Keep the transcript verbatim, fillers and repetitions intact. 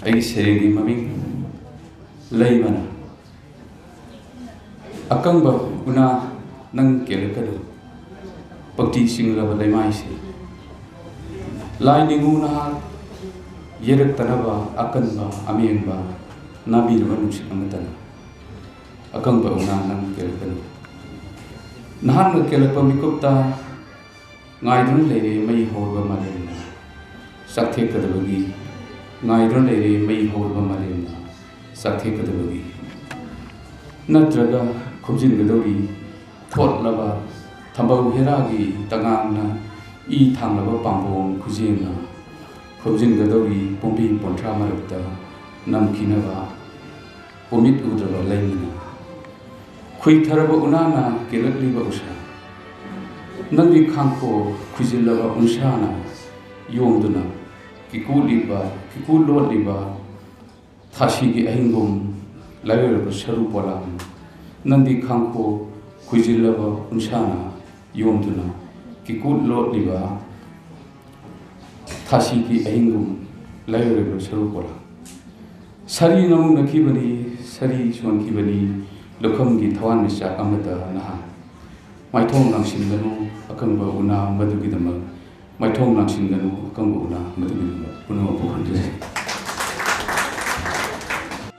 ꯑꯩꯒꯤ ꯁꯩꯔꯦꯡꯒꯤ ꯃꯃꯤꯡ ꯂꯩꯃꯅ꯫ ꯑꯀꯪꯕ ꯎꯅꯥ ꯅꯪ ꯀꯦꯜꯂꯛꯀꯅꯨ, ꯄꯛꯇꯤ ꯆꯤꯡꯂꯕ ꯂꯩꯃꯥꯏꯁꯦ꯫ ꯂꯥꯏ ꯅꯤꯡꯉꯨ ꯅꯍꯥꯛ ꯌꯩꯔꯛꯇꯅꯕ ꯑꯀꯟꯕ ꯑꯃꯦꯡꯕ ꯅꯥꯕꯤꯔꯕ ꯅꯨꯡꯁꯤꯠ ꯑꯃꯠꯇꯅ꯫ ꯑꯀꯪꯕ ꯎꯅꯥ ꯅꯪ ꯀꯦꯜꯂꯛꯀꯅꯨ꯫ ꯅꯍꯥꯛꯅ ꯀꯦꯜꯂꯛꯄ ꯃꯤꯀꯨꯞꯇ ꯉꯥꯏꯗꯨꯅ ꯂꯩꯔꯦ ꯃꯩ ꯍꯧꯔꯕ ꯃꯥꯂꯦꯝꯅ ꯆꯥꯛꯊꯦꯛꯀꯗꯕꯒꯤ, ꯉꯥꯏꯗꯨꯅ ꯂꯩꯔꯦ ꯃꯩ ꯍꯧꯔꯕ ꯃꯥꯂꯦꯝꯅ ꯆꯥꯛꯊꯦꯛꯀꯗꯕꯒꯤ꯫ ꯅꯠꯇ꯭ꯔꯒ ꯈꯣꯝꯖꯤꯟꯒꯗꯧꯔꯤ ꯊꯣꯠꯂꯕ ꯊꯝꯕꯧ ꯍꯦꯔꯥꯒꯤ ꯇꯉꯥꯡꯅ ꯏ ꯊꯥꯡꯂꯕ ꯄꯥꯝꯕꯣꯝ ꯈꯨꯖꯦꯡꯅ ꯈꯣꯝꯖꯤꯟꯒꯗꯧꯔꯤ ꯄꯨꯝꯕꯤ ꯄꯣꯟꯊ꯭ꯔꯥ ꯃꯔꯛꯇ ꯅꯝꯈꯤꯅꯕ ꯄꯨꯃꯤꯠ ꯎꯗ꯭ꯔꯕ ꯂꯩꯃꯅ꯫ ꯈꯨꯏꯊꯔꯕ ꯎꯅꯥꯅ ꯀꯦꯜꯂꯛꯂꯤꯕ ꯎꯁꯥ꯫ ꯅꯪꯒꯤ ꯈꯥꯡꯈꯣ ꯈꯨꯏꯖꯤꯜꯂꯕ ꯎꯟꯁꯥꯅ ꯌꯣꯝꯗꯨꯅ ꯀꯤꯀꯨꯠꯂꯤꯕ, ꯀꯤꯀꯨꯠ ꯂꯣꯠꯂꯤꯕ ꯊꯥꯁꯤꯒꯤ ꯑꯍꯤꯡꯒꯨꯝ ꯂꯥꯏꯑꯣꯏꯔꯕ ꯁꯔꯨ ꯄꯣꯂꯥꯡ꯫ ꯅꯪꯒꯤ ꯈꯥꯡꯈꯣ ꯈꯨꯏꯖꯤꯜꯂꯕ ꯎꯟꯁꯥꯅ ꯌꯣꯝꯗꯨꯅ ꯀꯤꯀꯨꯠ ꯂꯣꯠꯂꯤꯕ ꯊꯥꯁꯤꯒꯤ ꯑꯍꯤꯡꯒꯨꯝ ꯂꯥꯏꯑꯣꯏꯔꯕ ꯁꯔꯨ ꯄꯣꯂꯥꯡ꯫ ꯁꯥꯔꯤ ꯅꯃꯨꯛꯅꯈꯤꯕꯅꯤ, ꯁꯥꯔꯤ ꯁꯣꯟꯈꯤꯕꯅꯤ, ꯂꯨꯈꯝꯒꯤ ꯊꯋꯥꯟꯃꯤꯆꯥꯛ ꯑꯃꯗ ꯅꯍꯥꯟ꯫ ꯃꯥꯏꯊꯣꯡ ꯂꯥꯡꯁꯤꯟꯒꯅꯨ ꯑꯀꯪꯕ ꯎꯅꯥ ꯃꯗꯨꯒꯤꯗꯃꯛ, ꯃꯥꯏꯊꯣꯡ ꯂꯥꯡꯁꯤꯟꯒꯅꯨ ꯑꯀꯪꯕ ꯎꯅꯥ ꯃꯗꯨꯒꯤꯗꯃꯛ꯫ ꯄꯨꯝꯅꯃꯛꯄꯨ ꯈꯟꯖꯔꯤ꯫